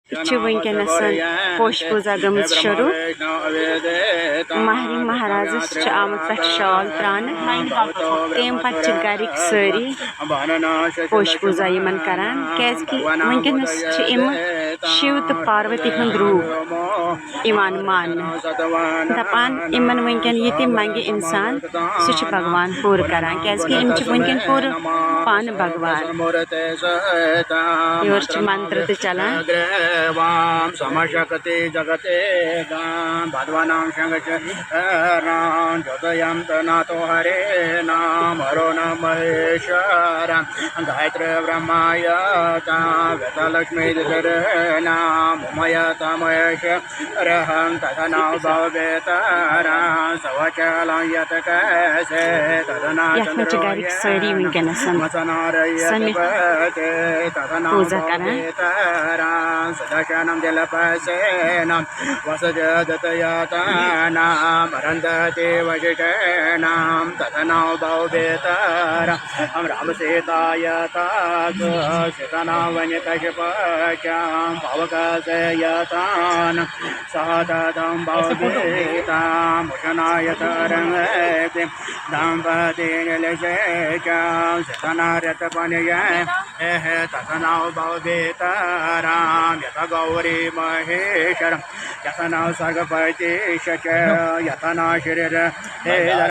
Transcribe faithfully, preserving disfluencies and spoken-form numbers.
چھِ وٕنکیٚنَس پوشہِ پوٗزا گٔمٕژ شروٗع۔ مہرِنۍ مہرازَس چھِ آمُت پٮ۪ٹھٕ شال ترٛاونہٕ۔ تَمہِ پَتہٕ چھِ گَرِکۍ سٲری پوشہِ پوٗزا یِمَن کَران، کیٛازِکہِ وٕنکیٚنَس چھِ یِم شِو تہٕ پاروتی ہُنٛد روٗپ یِوان ماننہٕ۔ دَپان یِمَن وٕنکیٚن یہِ تہِ منٛگہِ اِنسان، سُہ چھُ بھگوان پوٗرٕ کَران، کیٛازِکہِ یِم چھِ وٕنکیٚن پوٗرٕ پانہٕ بھگوان۔ یورٕ چھِ منتر تہِ چلان۔ समशक्ति जगते गां भगवानां शंखचूडां ज्योतयन्त नाथो हरीणां हरो न महेश्वरं गायत्री ब्रह्मायता वेदलक्ष्मी दिसरेणां उमयता महेश्वरं तसनौ भवभीतरां सवचलं यत कैसे तदना यत्न च गायक सरी विंकनसन समी पूजा करन। सुदर्शनं दिलपसेनं वसजदतयातानामरन्दति वशिषेणां तसनौ भवभीतरां रामसीतायता सुसितनावनिकशिपक्यां पावकसेयतान सततं भवभीतामुशनायतरङ्गति दम्पति निलशेक्यां सितनारतपनिये एह तसनौ भवभीतरां यत गौरी महेश्वरं यतनौ सर्गपति शच यतना शरीर